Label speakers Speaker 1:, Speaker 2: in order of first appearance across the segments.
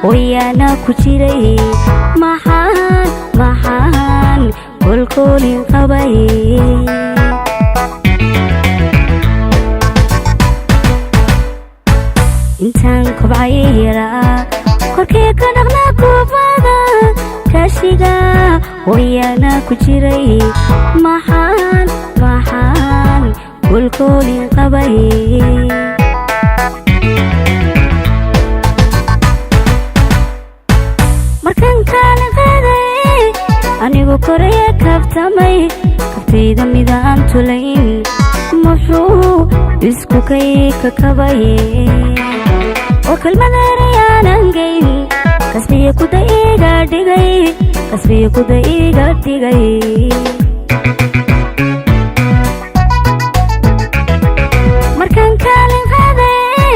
Speaker 1: Wayaana ku jiray, maxaan maxaan kolkoolin qabay? Intaan kobcay yaraa, korkii ka dhaqna kuubada kaashiga, wayaana ku jiray, maxaan maxaan kolkoolin qabay? Markaan kaalin qaaday, anigu koraya kabtamay, kabtayda midaan tulayn, muxuu isku kay ka kabay? Oo kelmadarayaanan geyn, kasbiya kuda iga dhigay, kasbiya kuda iga dhigay. Markaan kaalin qaaday,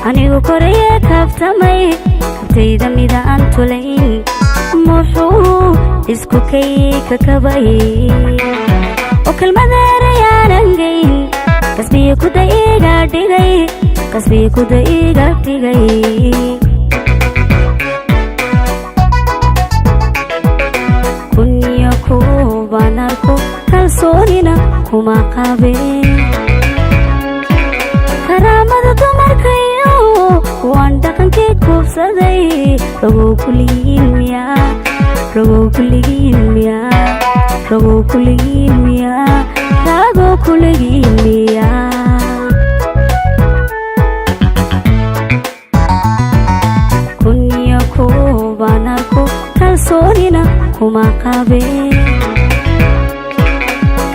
Speaker 1: anigu koraya kabtamay, kabtayda midaan tulayn, muxuu isku kay ka kabay? Oo kelmadarayaanan geyn, kasbiya kuda iga dhigay, kasbiya kuda iga dhigay. Kunyo kuubaan arko, kalsoonina kuma qabeen. Karaamada dumarkayo waan dhaqankii kuubsaday. Rogow kuligiin miyaa? Rogow kuligiin miyaa? Rogow kuligiin miyaa? Ragow kuligiin miyaa? Kunyo kuubaan arko, kalsoonina kuma qabeen.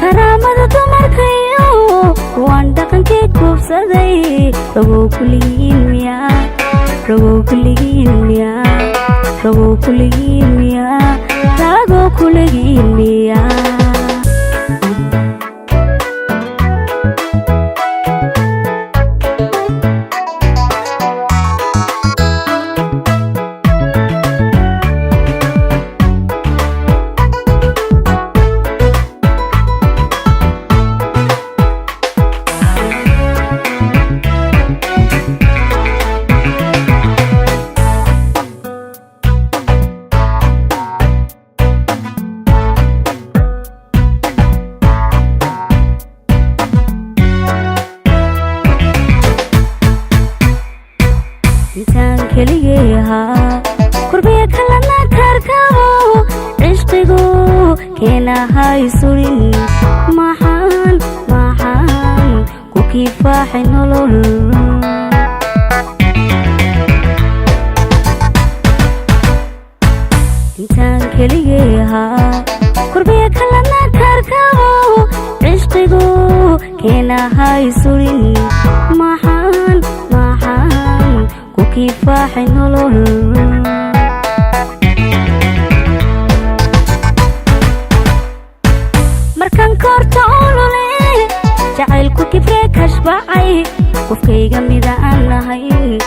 Speaker 1: Karaamada dumarkayo waan dhaqankii kuubsaday. Rogow kuligiin miyaa? Rogow kuligiin miyaa? Rogow kuligiin miyaa? Ragow kuligiin miyaa? Intaan keligay ahaa, kurbiya kalana karkabo, cishqigu keenahay surin, maxaan maxaan ku kifaaxay nolol? Intaan keligay ahaa, kurbiya kalana karkabo, cishqigu keenahay surin, maxaan maxaan ku kifaaxay nolol? Markaan koorta olole, jacaylku kibree kashbacay, qofkayga mida aan lahayn,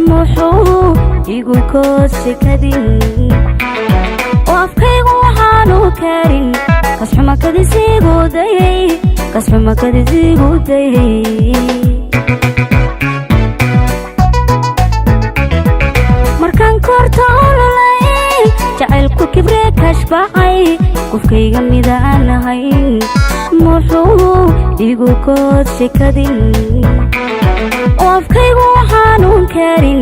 Speaker 1: muxuu igu koodshekadin? Oo afkaygu waxaanu karin, kasxuma kadisiigu dayay, kasxuma kadisiigu dayay. Markaan koorta ololay, jacaylku kibree kashbacay, qofkayga mida aan lahayn, muxuu igu koodshekadin? Oo afkaygu waxaanuun karin,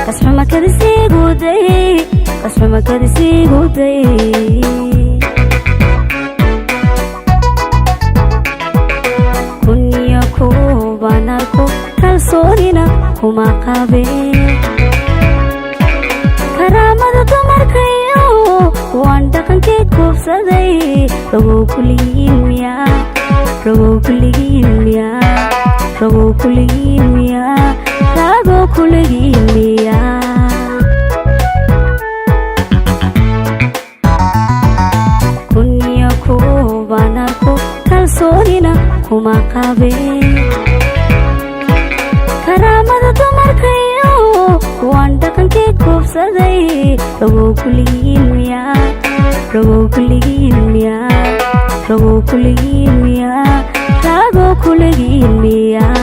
Speaker 1: kasxuma kadisiigu dayay, kasxuma kadisiigu dayay. Kunyo kuubaan arko, kalsoonina kuma qabeen. Karaamada dumarkayo waan dhaqankii kuubsaday. Rogow kuligiin miyaa? Rogow kuligiin miyaa? Rogow kuligiin miyaa? Ragow kuligiin miyaa? Kunyo kuubaan arko, kalsoonina kuma qabeen. Karaamada dumarkayo waan dhaqankii kuubsaday. Rogow kuligiin miyaa? Rogow kuligiin miyaa? Rogow kuligiin miyaa? Ragow kuligiin miyaa?